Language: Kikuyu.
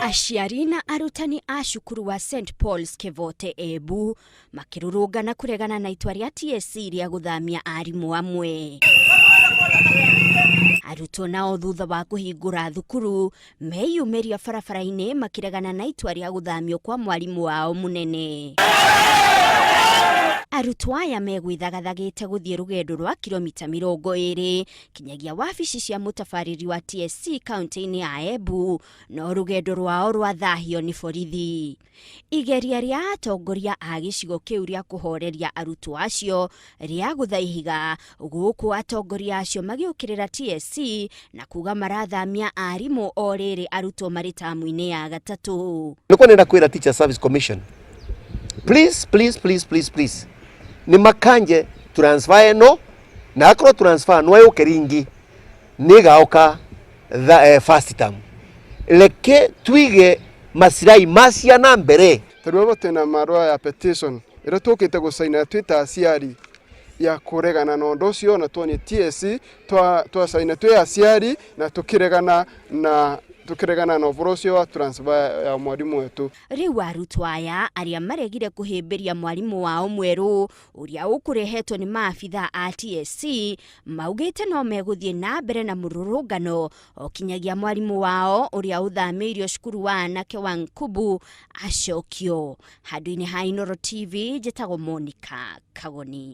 Aciari na arutani a cukuru wa St Paul's Kevote Embu makĩrũrũngana kũregana na itua rĩa TSC rĩa gũthamia arimũ amwe. Arutwo nao thutha wa kũhingũra thukuru meyumĩria barabara-inĩ makĩregana na itua rĩa gũthamio kwa mwarimũ wao mũnene. Arutwo aya megwĩthagathagĩte gũthiĩ rũgendo rwa kilomita 20 kinyagia wabici cia mũtabarĩri wa TSC kaunti-inĩ ya Embu, no rũgendo rwao rwathahio nĩ borithi. Igeria rĩa atongoria a gĩcigo kĩu rĩa kũhoreria arutwo acio rĩa gũtha ihiga, gũkũ atongoria acio magĩũkĩrĩra TSC na kuga marathamia arimũ o rĩrĩ arutwo marĩ tamu-inĩ ya gatatũ. Nĩkuo nenda kwĩra Teacher Service Commission, please, please, please, please, please, nĩ makanje transfer ĩno, na akorwo transfer no yũke ringi nĩ ĩgaũka first term. Reke twige masirai ma ciana mbere. Tarĩu abo twĩna marũa ya petition ĩrĩa tũkĩte gũcaina twĩ ta aciari ya kũregana na ũndũ ũcio, na tuonie TSC twacaina twĩ aciari na tũkĩregana na ũhoro ũcio wa transfer ya mwarimũ wetu. Rĩu arutwo aya arĩa maregire kũhĩmbĩria mwarimũ wao mwerũ ũrĩa ũkũrehetwo nĩ maabitha a TSC maugĩte no megũthiĩ na mbere na mũrũrũngano o kinyagia mwarimũ wao ũrĩa ũthamĩirio cukuru wa anake wa Nkubu acokio. Handũ-inĩ ha Inooro TV, njĩtagwo Monica Kagoni.